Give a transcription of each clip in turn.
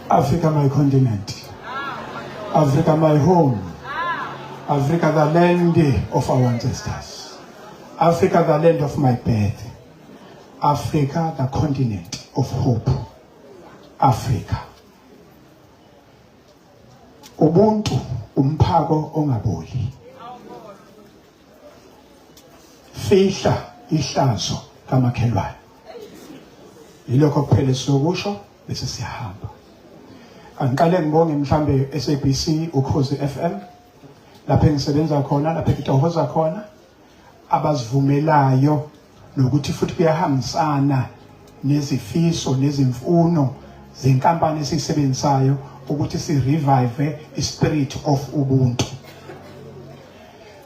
Africa my continent. Africa my home. Africa the land of our ancestors. Africa the land of my birth. Africa the continent of hope. Africa. Ubuntu umphako ongaboli. Fihla ihlazo kamakhelwane. Yilokho kuphela esizokusho bese siyahamba. Angiqale ngibonge mhlambe SABC Ukhozi FM lapho engisebenza khona lapho engitohoza khona abazivumelayo nokuthi futhi kuyahambisana nezifiso nezimfuno zenkampani esiyisebenzisayo ukuthi si revive ispirit of ubuntu.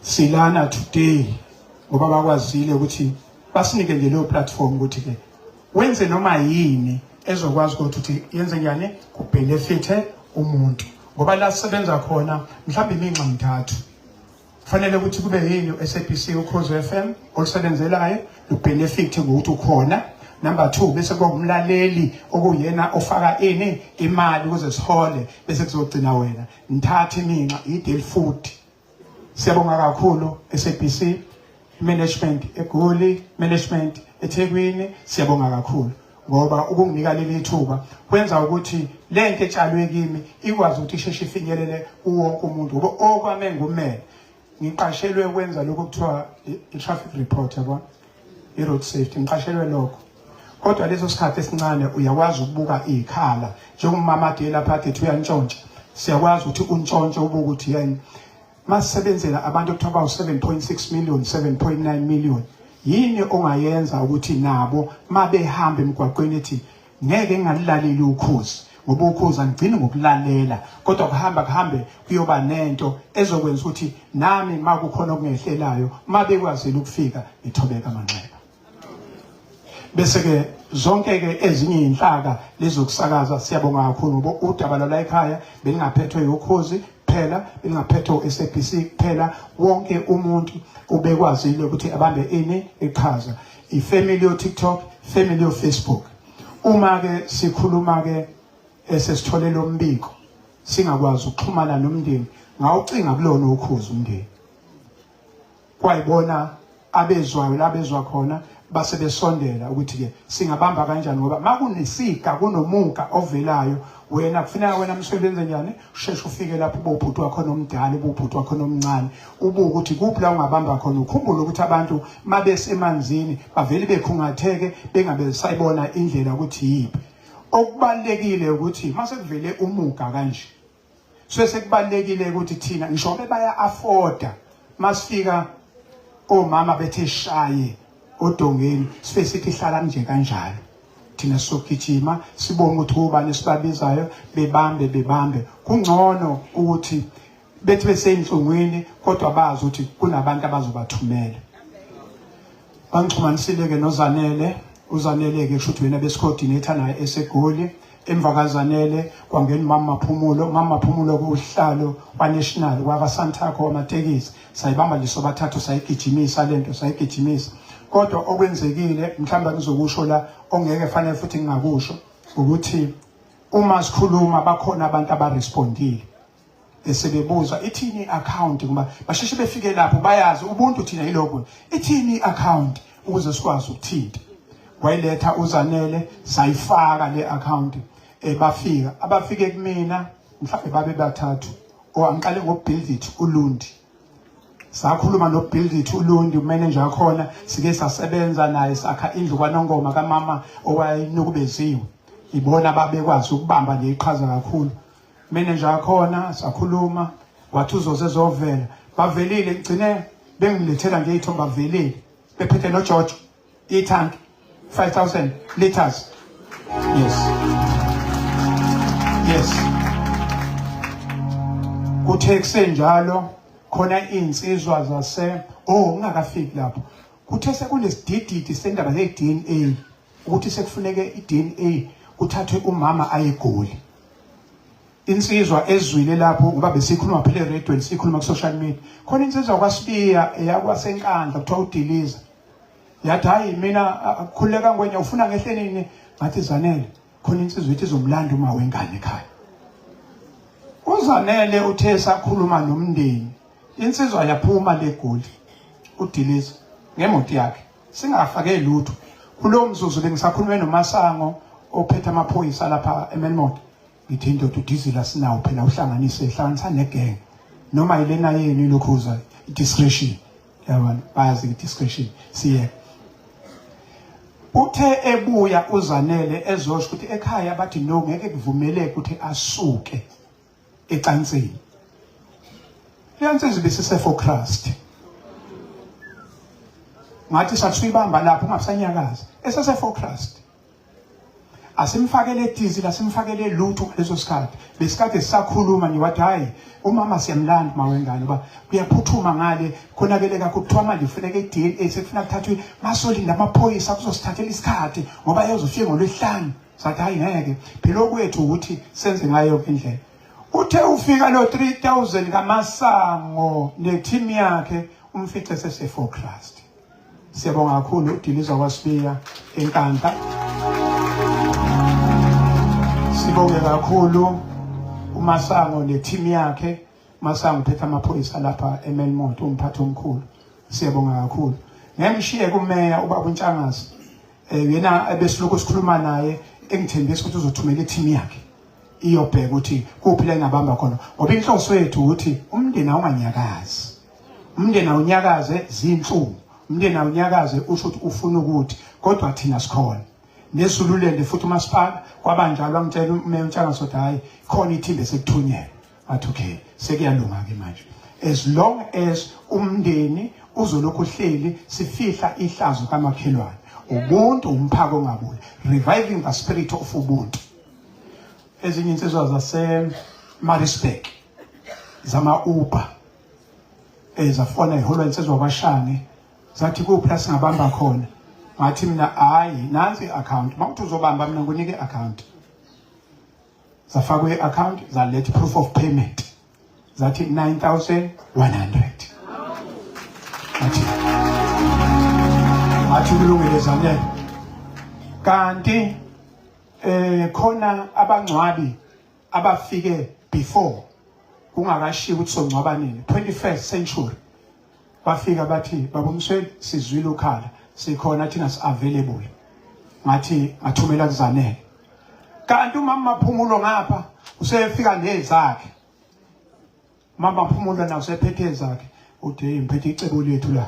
Silana today ngoba bakwazile ukuthi basinike nje leyo platform ukuthi ke wenze noma yini ezokwazi ukuthi yenze njani kubenefite umuntu ngoba la sisebenza khona mhlawumbe iminxa mithathu kufanele ukuthi kube yini u-SABC Ukhozi FM olusebenzelayo lubenefit ngokuthi ukhona number 2 bese kuba umlaleli okuyena ofaka ini imali ukuze sihole bese kuzogcina wena ngithatha iminxa i-deal food. Siyabonga kakhulu SABC management eGoli, management eThekwini, siyabonga kakhulu ngoba ukunginika leli thuba kwenza ukuthi lento etshalwe kimi ikwazi ukuthi isheshe ifinyelele kuwonke umuntu ngoba okwame ngumele ngiqashelwe ukwenza lokho kuthiwa i-traffic report yabona i-road safety ngiqashelwe lokho kodwa leso sikhathi esincane uyakwazi ukubuka ikhala njengomama ade lapha ade ethi uyantshontsha siyakwazi ukuthi untshontshe ubuke ukuthi yena masebenzela abantu okuthiwa bawu-7.6 million 7.9 million yini ongayenza ukuthi nabo mabehamba emgwaqweni ethi ngeke ngingalilaleli ukhozi ngoba ukhozi angigcini ngokulalela kodwa kuhamba kuhambe kuyoba nento ezokwenza ukuthi nami makukhona okungehlelayo mabekwazile ukufika ngithobeka amanxeba. Bese ke zonke ke ezinye izinhlaka lezokusakaza siyabonga kakhulu ngoba udaba lwala ekhaya belingaphethwe yokhozi kuphela bengaphethwe uSABC kuphela wonke umuntu ubekwazile ukuthi abambe ini iqhaza ifamily yo TikTok family yo Facebook uma ke sikhuluma ke esesithole lo mbiko singakwazi ukuxhumana nomndeni ngawucinga kulona ukhuza umndeni Kwayibona abezwayo labezwa khona base besondela ukuthi ke singabamba kanjani ngoba makunesiga kunomuka ovelayo wena kufuneka wena msebenze njani usheshe ufike lapho ubobhuti wakho nomdala ubobhuti wakho nomncane ubuke ukuthi kuphi la ungabamba khona ukhumbule ukuthi abantu mabesemanzini bavele bekhungatheke bengabe sayibona indlela ukuthi yiphi okubalekile ukuthi mase kuvele umuga kanje So sekubalekile ukuthi thina ngisho bebaya afforda masifika omama bethe shaye odongeni sife sithi hlala nje kanjalo thina sogijima sibonge ukuthi ubani sibabizayo bebambe bebambe kungcono ukuthi bethi beseyinhlungwini kodwa bazi ukuthi kunabantu abazobathumela Bangixhumanisile ke noZanele, uZanele ke kusho ukuthi wena besicoordinator naye eseGoli. Emva kaZanele kwangena umama Maphumulo, umama Maphumulo kuhlalo kwaNational kwakaSantaco wamatekisi. Sayibamba nje sobathathu sayigijimisa lento sayigijimisa. Kodwa okwenzekile mhlawumbe ngizokusho la ongeke fanele futhi ngingakusho ukuthi uma sikhuluma bakhona abantu abarespondile esebebuza ithini i-account ngoba basheshe befike lapho bayazi ubuntu thina yilokho ithini i-account ukuze sikwazi ukuthinta wayiletha uzanele sayifaka le account ebafika eh, abafike kumina mhlawumbe babe bathathu o angiqale ngo-build it ulundi sakhuluma no-build it ulundi umanager wakhona sike sasebenza naye sakha indlu kwanongoma kamama owayenukubeziwe ibona babekwazi ukubamba nje iqhaza kakhulu manager yakhona sakhuluma wathi uzoze ezovela bavelile ngigcine bengilethela nje ithomba bavelile bephethe noJojo itank 5000 liters yes yes kuthe kusenjalo khona insizwa zase oh ngingakafiki lapho kuthe sekunesidididi sendaba ye-DNA ukuthi sekufuneke i-DNA kuthathwe umama ayegoli insizwa ezwile lapho ngoba besikhuluma phela eradweni sikhuluma ku-social media khona insizwa kwasibiya eyakwasenkandla kuthiwa udiliza yathi hayi mina khululeka ngwenya ufuna ngehle nini ngathi zanele Khona insizwa ethi izomlanda uma wengane ekhaya. UZanele uthe sakhuluma nomndeni, insizwa yaphuma leGoli udiliza ngemoto yakhe singafake lutho. Kulowo mzuzu bengisakhulume noMasango ophethe amaphoyisa lapha eMelmoth. Ngithi indoda udizila sinawo phela uhlanganise hlanganisa negenge noma yilena yenu ilokhuza discretion yabona bayazi discretion siye uthe ebuya uZanele ezosho ukuthi ekhaya bathi no ngeke kuvumeleke ukuthi asuke ecansini leyansizwa ibisise for Christ ngathi sathi uyibamba lapho ungabusanyakaza esese for Christ Asimfakele diesel, asimfakele lutho ngaleso sikhathi. Besikade sisakhuluma nje wathi hayi umama siyamlanda uma wengane uba kuyaphuthuma ngale konakele kakhulu kuthiwa manje kufuneka i-DNA sekufuna kuthathwe masolinda amaphoyisa kuzosithathela isikhathi ngoba eyozofika ngolwesihlanu. Sathi hayi ngeke phela okwethu ukuthi senze ngayo indlela. Uthe ufika lo 3000 kaMasango ne-team yakhe umfice sese for Christ. Siyabonga kakhulu udilizwa kwaSibiya eNkandla. Sibonge kakhulu uMasango neteam yakhe. Masango uphethe amaphoyisa lapha eMelmoth umphathi omkhulu. Siyabonga kakhulu. Ngemshiye kumeya ubaba uNtshangase. Eh yena ebesilokhu sikhuluma naye engithembisa ukuthi uzothumela iteam yakhe iyobheka ukuthi kuphi la engabamba khona ngoba inhloso yethu ukuthi umndeni awunganyakazi. Umndeni awunyakaze zinhlungu. Umndeni awunyakaze usho ukuthi ufuna ukuthi kodwa thina sikhona. Nezululende futhi umasipala kwabanjalo angitshela umeya uNtshangase ukuthi hayi khona ithimba esekuthunyelwe. Wathi okay sekuyalunga ke manje. As long as umndeni uzolokhu uhleli sifihla ihlazo kamakhelwane. Ubuntu umphako ongabuli. Reviving the spirit of ubuntu. Ezinye insizwa zase Maritzburg zama Uber ezafona iholwa insizwa kwaShange zathi kuphi la singabamba khona ngathi mina hayi nansi i-account uma uthi uzobamba mina ngikunike i-account zafakwa i-account zaletha proof of payment zathi 9100 ngathi ngathi kulungile zanele kanti eh khona abangcwabi abafike before kungakashiyi ukuthi songcwaba nini 21st century bafika bathi baba uMsweli sizwile ukhala sikhona thina si available ngathi ngathumela kuzanele kanti umama Maphumulo ngapha usefika nezakhe Mama Phumulo nawo sephethe ezakhe uthi hey ngiphethe icebo lethu la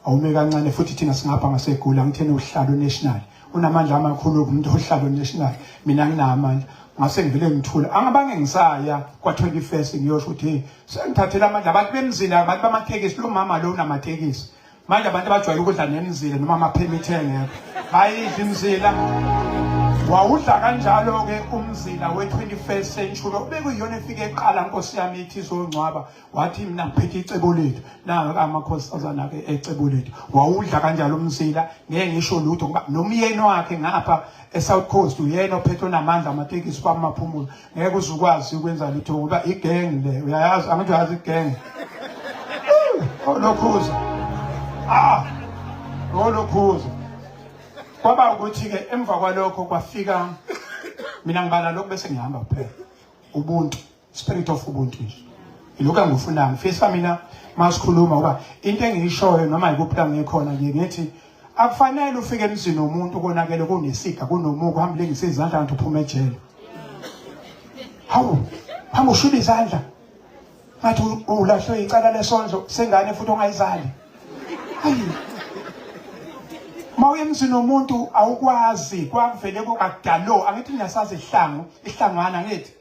awume kancane futhi thina singapha ngasegula ngithene uhlalo national unamandla amakhulu umuntu ohlalo national mina nginamandla ngase ngivele ngithula angabange ngisaya kwa 21st ngiyosho ukuthi hey sengithathela amandla abantu bemzila abantu bamathekisi lo mama lo unamathekisi Manje abantu abajwayele ukudla nemizila noma amaphemithi engekho bayidla imizila. Wawudla kanjalo-ke umzila we-21st century obekuyiyona efike eqala nkosi yami ithi izongcwaba wathi mina ngiphethe icebo lethu nanga amakhosazana-ke ecebo lethu wawudla kanjalo umzila ngeke ngisho lutho ngoba nomyeni wakhe ngapha e-South Coast uyena ophethe onamandla amatekisi kwamaphumulo ngeke uze ukwazi ukwenza lutho ngoba igeng le uyayazi angithi uyazi igeng olokhuza ah olokhuza kwaba ukuthi ke emva kwalokho kwafika mina ngibala lokhu bese ngihamba kuphela ubuntu spirit of ubuntu nje ilokhu engifunayo ngifisa mina masikhuluma ngoba into engiyishoyo noma yikuphi la ngikhona ngiye ngithi akufanele ufike emzini womuntu konakele kunesiga kunomuku uhambe lengise izandla kanti uphuma ejele hawu hamba ushube izandla ngathi ulahlwe icala lesondlo sengane futhi ongayizali hayi mawuye emzini womuntu awukwazi kwavele kokadalo angithi ngiyasazi ihlangu ihlangwana ngithi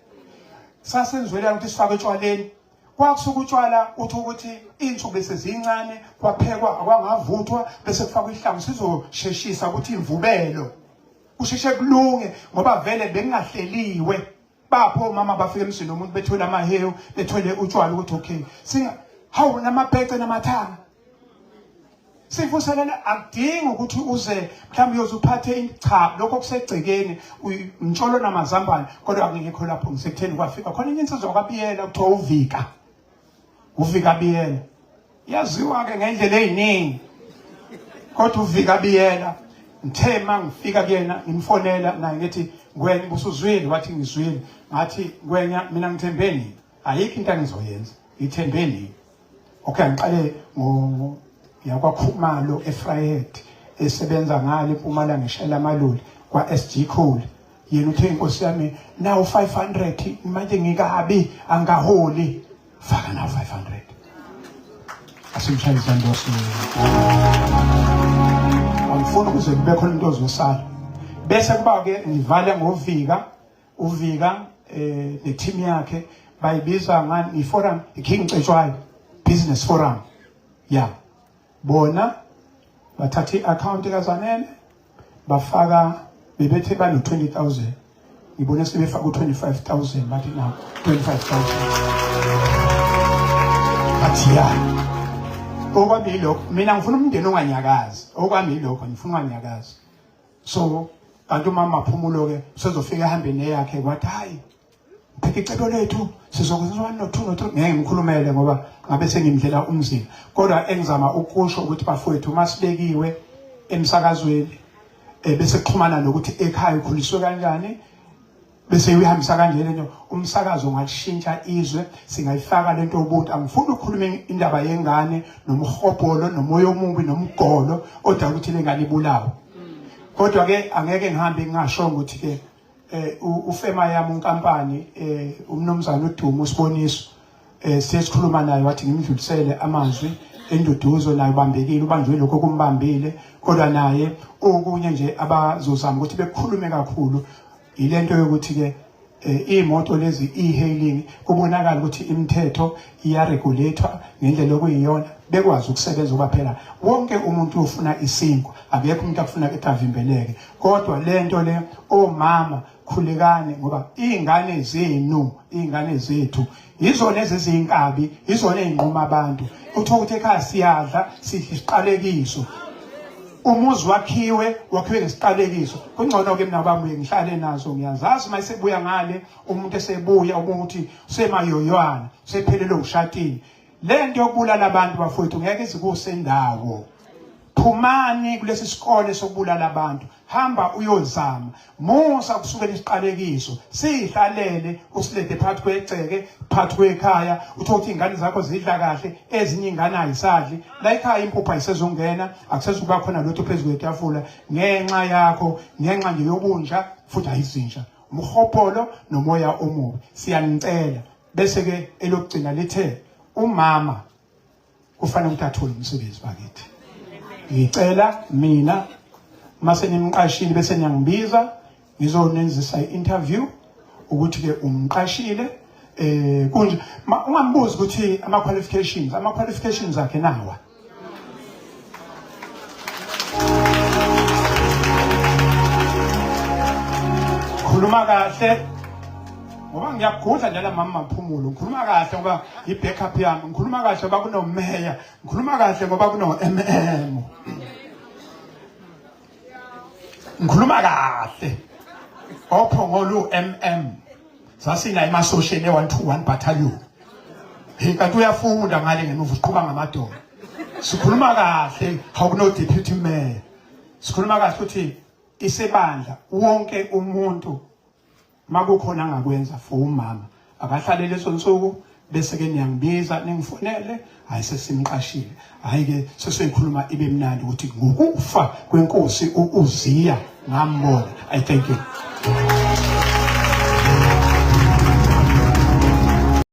sasenzwela ukuthi sifake etshwaleni kwakusuka utshwala uthi ukuthi insuku bese zincane kwaphekwa akwangavuthwa bese kufakwa ihlangu sizosheshisa ukuthi imvubelo kusheshe kulunge ngoba vele bengahleliwe bapho omama bafika emzini womuntu bethwele amahewu bethwele utshwala ukuthi okay singa hawu namabhece namathanga Sivuselele akudingi ukuthi uze mhlawumbe uyoze uphathe cha lokho kusegcekeni umtsholo namazambane kodwa akungekho lapho ngisekutheni kwafika khona enye insizwa kwaBiyela kuthiwa uVika uVika Biyela yaziwa ke ngendlela eziningi kodwa uVika Biyela Ngithe mangifika kuyena ngimfonela naye ngithi Ngwenya ubusuzwile, wathi ngizwile. Ngathi Ngwenya mina ngithembeni, ayikho into engizoyenza, ngithembeni. Okay, ngiqale ngo yakwaKhumalo eFryhead esebenza ngale eMpumalanga eshayela amaloli kwa SG Coal. Yena uthe inkosi yami nawu 500 manje ngikabi angaholi, faka nawu 500. Asimshayele izandla angifuni ukuze kube khona into ozosala. Bese kuba ke ngivale ngovika uvika ne-team yakhe bayibiza ngani i-forum, i-King Cetshwayo Business Forum. Ya bona bathatha i-account kaZanele bafaka, bebethe bano 20000, ngibone sebefaka u-25000, bathi na 25000, bathi ya okwami yilokho. Mina ngifuna umndeni onganyakazi, okwami yilokho, ngifuna unganyakazi. So kanti umama Maphumulo ke usezofika ehambe neyakhe, wathi hayi phela icebo lethu sizokwenza 1 no 2 no 3. Ngeke ngikhulumele ngoba ngabe sengimdlela umzimba, kodwa engizama ukusho ukuthi bafowethu masibekiwe emsakazweni bese kuxhumana nokuthi ekhaya ukhuliswe kanjani, bese uyihambisa kanje lento. Umsakazo ungashintsha izwe, singayifaka lento ubuntu. Angifuni ukukhuluma indaba yengane nomhobholo nomoya omubi nomgolo odala ukuthi lengane ibulawe, kodwa ke angeke ngihambe ngingasho ukuthi ke ufema yami unkampani umnumzana uDumo uSiboniso, sesikhuluma naye wathi ngimdlulisele amazwi enduduzo, naye ubambekile, ubanjwe lokho kumbambile, kodwa naye okunye nje abazozama ukuthi bekhulume kakhulu ilento yokuthi ke iy'moto lezi e-hailing kubonakala ukuthi imithetho iyaregulathwa ngendlela okuyiyona, bekwazi ukusebenza, ngoba phela wonke umuntu ufuna isinkwa, akekho umuntu akufuna ukuthi avimbeleke. Kodwa lento le omama khulekani, ngoba iy'ngane zenu, iy'ngane zethu yizona eziziyinkabi, yizona ey'nquma abantu. Uthola ukuthi ekhaya siyadla, sidla isiqalekiso, umuzi wakhiwe wakhiwe ngesiqalekiso. Kungcono ke mina babuye ngihlale nazo, ngiyazazi uma esebuya ngale umuntu esebuya ukuthi semayoywana sephelele ushatini. Lento yokubulala abantu bafowethu ngeke izikuse indawo. Phumani kulesi sikole sokubulala abantu, hamba uyozama, musa kusukela isiqalekiso sihlalele usilethe phakathi kwegceke, phakathi kwekhaya. Uthola ukuthi ingane zakho zidla kahle, ezinye ingane ayisadli la ekhaya, impuphu ayisezongena, akusezukuba khona lutho phezu kwetafula ngenxa yakho, ngenxa nje yobunja futhi ayizinja, umhopolo nomoya omubi. Siyanicela. Bese ke elokugcina lithe umama kufanele ukuthi athole umsebenzi bakithi. Ngicela mina mase nimqashile bese niyangibiza ngizonenzisa i-interview ukuthi ke umqashile kunje, ungambuzi ukuthi ama qualifications, ama qualifications akhe nawa. Khuluma kahle ngoba ngiyakugudla njalo mama Maphumulo, ngikhuluma kahle ngoba i-backup yami, ngikhuluma kahle ngoba kunomeya, ngikhuluma kahle ngoba kuno-MM, ngikhuluma kahle ophongolo MM sasina emasosheni e-121 battalion. Hey, kanti uyafunda ngale ngemuva uqhuba ngamadolo. Sikhuluma kahle awukuno deputy mayor, sikhuluma kahle ukuthi isebandla wonke umuntu makukhona angakwenza for umama akahlale lezo nsuku, bese ke niyangibiza ningifonele, hayi sesimqashile, hayi ke sesiyikhuluma ibe mnandi ukuthi ngokufa kwenkosi uUziya ngambona. I thank you.